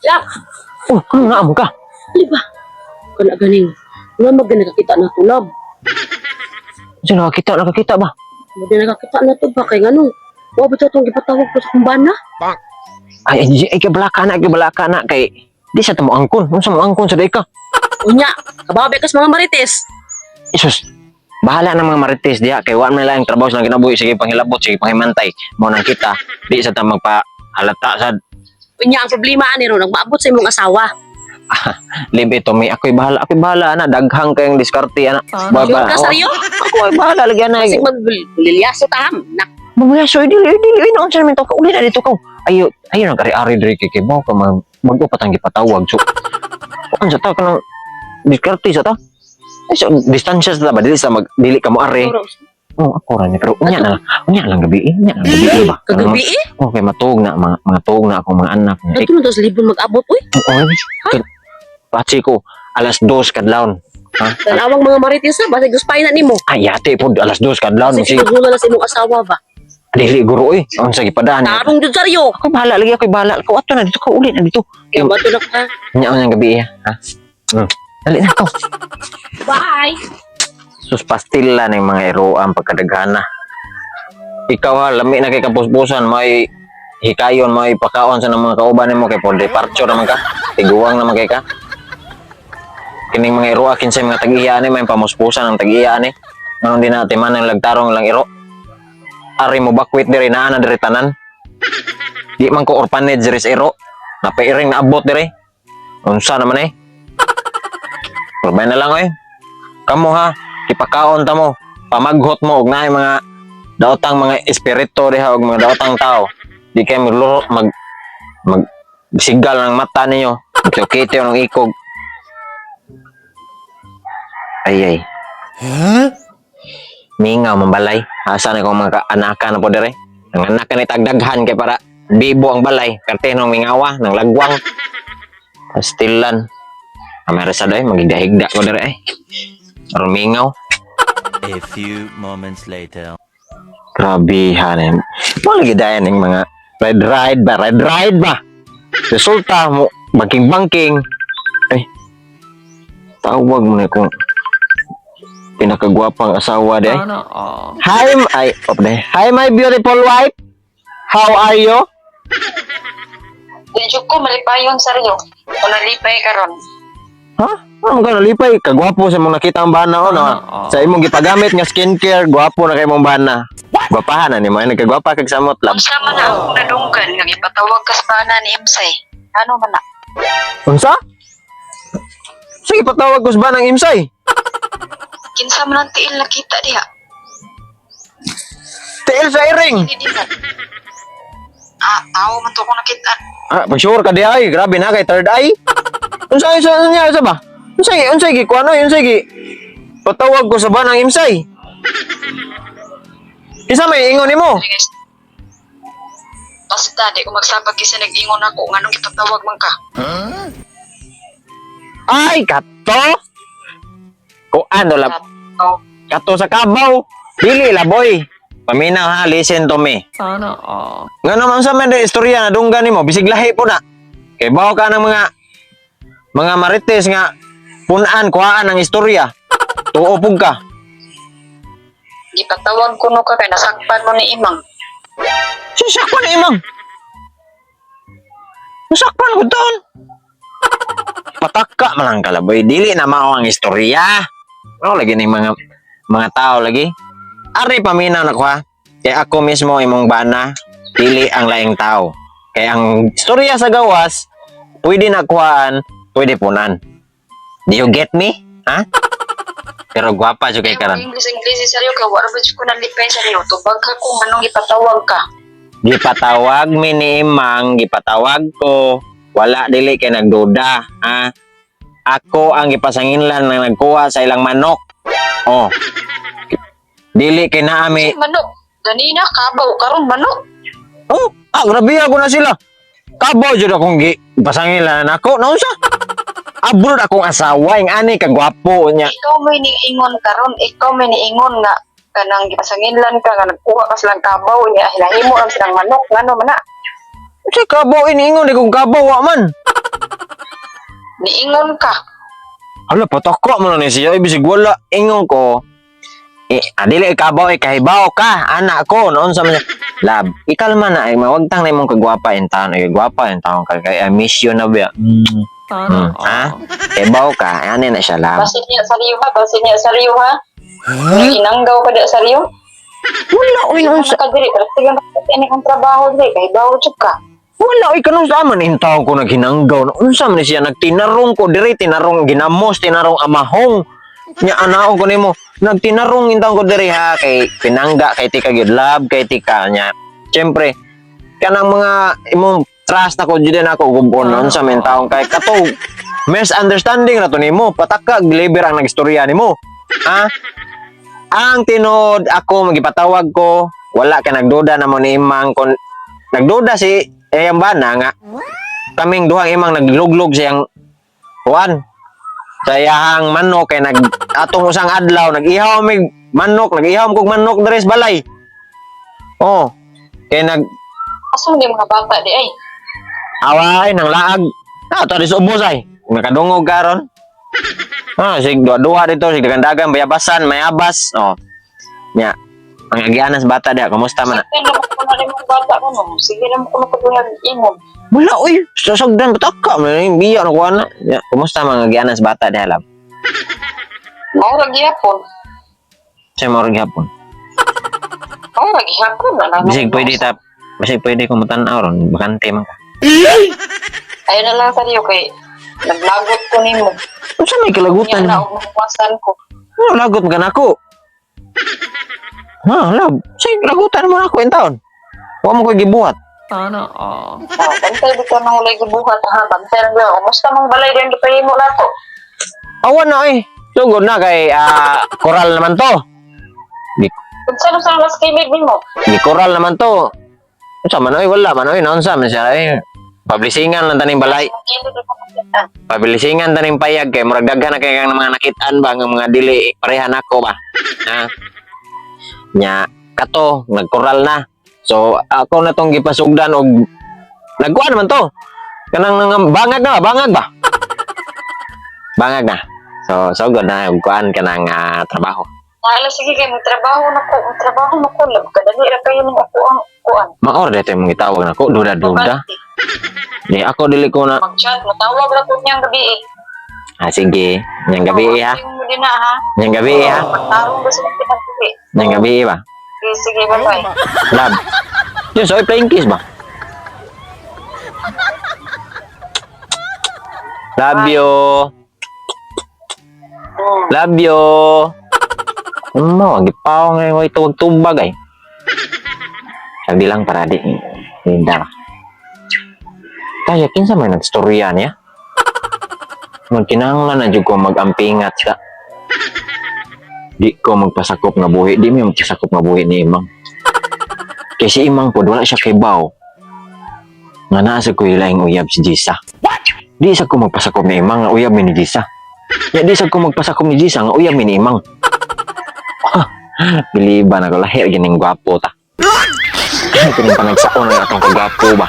Lap, Oh, ano nga amo ka? di ba? Kana ganing. Nga mag nakakita na to, love. Sa nakakita, nakakita ba? Mag nakakita na to ba kay ngano? Wa ba to itong gipatawag ko sa kumbana? Ay, ay, ay, kabalaka na, kay, di sa tamo angkon. Unsa mo angkon sa day ka? Unya, kababe kas mga marites. Isus, bahala ng mga marites diha, kay wa man nila ang trabaho silang kinabuhi, sige panghilabot, sige panghimantay. Mao nang kita, di sa ta magpahalata sa Unya ang problema ani ron nagmaabot sa imong asawa. Libe to mi, ako'y bahala ana, daghang kayong diskarte ana. Ba, Sure ka, Saryo? Ako ay bahala lagi ana. Kasi maglilyaso ta ham. Nak, Mamaya so dili dili ay naon sa namin to ka uli na dito ka. Ayo ayo nang ari-ari diri kay kay mo ka mag bago pa tang gipatawag so. Kuan sa ta kanang diskarte sa ta. Ay so distansya sa ta ba dili sa mag dili ka mo are. Oh, ako ra ni pero unya na lang gabi eh, unya na lang gabi eh, ba. Kagabi eh. Okay, matuog na mga mga tuog na akong mga anak. Eh, Adto na to sa libon mag-abot uy. oh, Patsi ko alas 2 kadlawon. Ha? Tanawang mga marites ha, basig guspay na nimo. Ay, ate po, alas 2 kadlawon. Kasi Sige, tugula na sa imong asawa ba. dili guro eh. Unsa gipadaan. Tarong jud Saryo. Ako bahala lagi, ako bahala. Ako ato na dito ka uli na dito. Kaya ba to na ka? Nya unyang gabi eh, ha? Dali na ako. Bye. Sus pastila ng mga eroam pagkadaghana. Ikaw ha, lami na kay kapuspusan, may hikayon, may pakaon sa mga kauban nimo kay for departure naman ka. Tiguang naman kay ka. Kining mga eroa kinsay mga tag-iya ani may pamuspusan ang tag-iya ani. Nganong di natin man ang lagtarong lang iro. Ari mo bakwit diri naa na diri tanan. Di man ko orphanage diri sa iro. Napairing naabot diri. Unsa naman eh. Probay na lang oy. Kamo ha, ipakaon ta mo, pamaghot mo og naay mga daotang mga espiritu diha og mga daotang tao. Di kay magluro mag mag sigal ng mata ninyo. Magsukite ng ikog. Ay ay. Mingaw mambalay. Asa na kong mga anakan na po dire. Ang anak ni tagdaghan kay para bibo ang balay. Karte nung mingawa, ng lagwang. Pastilan. Amara sa day, magigdahigda ko dire eh. Aron mingaw. A few moments later. Grabe hanin. Mga lagi dayan ng mga red ride ba? Red ride ba? Resulta mo, banking-banking. Ay, tawag mo na kung pinakagwapang asawa de. Hi, ay, op de. Hi, my beautiful wife. How are you? Medyo ko malipayon sa Rio. O nalipay karon. Ha? Ano ka nalipay? Kagwapo sa mong nakita ang bana o, no? Sa imong gipagamit nga skincare, gwapo na kay mong bana. Gwapahan na ni mo, ay nagkagwapa kag samot lab. Unsa man na akong nadunggan nga gipatawag ka sa bana ni Imsay. Ano man na? Unsa? Sige, patawag ko sa banang imsay. Kinsa man ang tiil nakita diha? Tiil sa iring. Hindi di man. Ah, tao man to akong nakita. Ah, pag sure ka di ay, grabe na kay third eye. Unsa unsa unsa unsa ba? Unsa unsa gi kuano unsa gi patawag ko sa banang imsay. Isa may ingon nimo. Sige, guys. Basta di ko magsabag kasi nag-ingon ako nganong gipatawag man ka. Ay, kato. Kuano la Oh, kato sa kabaw. Dili la boy. Paminaw ha, listen to me. Sana all. Nga naman sa man istorya na dunggan nimo, bisig lahi po na. Kay bawo ka ng mga mga marites nga punan kuhaan ang istorya. Tuo pug ka. Gipatawag ko no ka kay nasakpan mo ni Imang. Sisakpan ni imang. Nasakpan ko taon. Pataka man lang kalaboy. Dili na mao ang istorya. Ano lagi ni mga mga tao lagi? Ari paminaw na ko ha. Kaya ako mismo imong bana, dili ang laing tao. Kaya ang istorya sa gawas, pwede na kuhaan, pwede punan. Do you get me? Ha? Pero gwapa jud kay karon. English English sa Rio kay wala ba jud ko nalipay sa Rio. Tubag ka kung nganong gipatawag ka. Gipatawag mi ni Imang, gipatawag ko. Wala dili kay nagduda, ha? Ako ang gipasanginlan na nagkuha sa ilang manok. Oh. Dili kay naami. Ay, manok. Ganina kabaw karon manok. Oh, ah, grabe ako na sila. Kabaw jud akong gipasanginlan nako. Naunsa? Abroad akong asawa ing ani kagwapo niya. Ikaw may niingon karon, ikaw may niingon nga kanang gipasanginlan ka nga nagkuha ka silang kabaw niya hilahimo lang silang manok ngano man na. Sa kabaw iniingon di kong kabaw wa man. Niingon ka. Hala, pataka mo na ni siya. Ibig wala, ingon ko. Eh, adili ikabaw, ikahibaw ka, anak ko, noon sa mga, lab, ikalma na, ay, mawagtang na imong kagwapa in taon, ay, gwapa in taon ka, kay I miss you na ba? Ha? Ibaw ka, ano na siya, lab? Basin niya sa riyo ha, basin niya sa riyo ha. Inanggaw ka di sa riyo. Wala, oy, noon Ano sa, ka diri, pero tignan ka ini kang trabaho diri kay bawo jud ka. wala, oy, kanong sa man, in taon ko naghinanggaw, noon sa man siya, nagtinarong ko, dire, tinarong ginamos, tinarong amahong, nya anaon ko nimo, nagtinarong in taon ko dire ha, kay pinangga, kay tika gyud love, kay tika, nya, siyempre, kanang mga imong trust na ko jud na ako gubon noon sa men taong kay kato misunderstanding ra to nimo pataka deliver ang nagistorya nimo, ha. Ang tinuod ako magipatawag ko wala ka nagduda na mo ni imang kon nagduda si eyang bana nga kaming duhang imang nagluglog siyang kuan sa iyahang manok kay nag atong usang adlaw nag-ihaw mig manok, nag-ihaw kog manok diri sa balay, oh, kay nag Asa man di mga bata di ay? Away ng laag. Ah, to sa ubos ay. Nakadungog karon. Ah, sig duha-duha dito, sig dagan-dagan bayabasan, mayabas. Oh. Nya. Ang agianan sa bata diha, kumusta man na? Sige naman ko na rin mga bata ko no. Sige naman ko na ko ingon. Wala oy, sasagdan bataka man biya na kuha na. Nya, kumusta man ang agianan sa bata diha lab? Mao ra gihapon. Sa mo gihapon. Mao ra gihapon na lang. Bisig pwede ta, bisig pwede ko mutan-aw ron, bakante man ka. Ayun na lang sa riyo kay naglagot ko nimo. Unsa may Nya kalagutan? na og mahuwasan ko. Ano lagot man ka nako? Ha, lab. Sig lagutan mo na ako in taon. Wa mo ko'y gibuhat. Ah, bantay bitaw nang walay gibuhat ha. Bantay lang lang. Kumusta mong balay din gipahimo nato? Awan na eh. Sugod na kay koral naman to. Di, Unsa na sa mas kilid nimo? di koral naman to. Unsa man oy, wala man oy, naunsa man siya ay. Publishingan lang taning balay. Mas kilid ako makita. Publishingan taning payag kay murag daghan na kay kang mga nakitaan ba nga mga dili parehan ako ba. Ha? Nya kato nagkoral na. So ako na tong gipasugdan og nagkuan naman to. Kanang nga- bangag na ba? Bangag ba? Bangag na. So sugod na og kuan kanang trabaho. Wala, sige kay magtrabaho na ko, magtrabaho na ko lab kadali ra kayo ning ako ang kuan. Maor dito yung gitawag nako, duda-duda. Di ako dili ko na. Mag-chat, matawag ra ko niyang gabi eh. Ah, sige. Nyang gabi eh, ha. Yung mo din na ha. Nyang gabi eh, ha. Magtarong ba sila pinagabi? Nyang gabi eh, ba. Sige, sige, bye-bye. Lab. Yun, so playing kiss ba? Love you. Love you. Ano, gipaw nga yung ito, wag tubag ay. Sabi lang para di, hindi. Kaya, kinsa may nagstorya niya? Magkinahanglan na jud ko mag-ampingat ka. Di ko magpasakop nga buhi. Di mi magpasakop nga buhi ni Imang. Kay si Imang pod wala siya kay Bao. Nga naa sa ko ilaing uyab si Jisa. Di sa ko magpasakop ni Imang nga uyab mi ni Jisa. Ya di sa ko magpasakop ni Jisa nga uyab mi ni Imang. Ha, biliban ako lahir gining gwapo ta. Kining panagsaon ang atong kagwapo ba.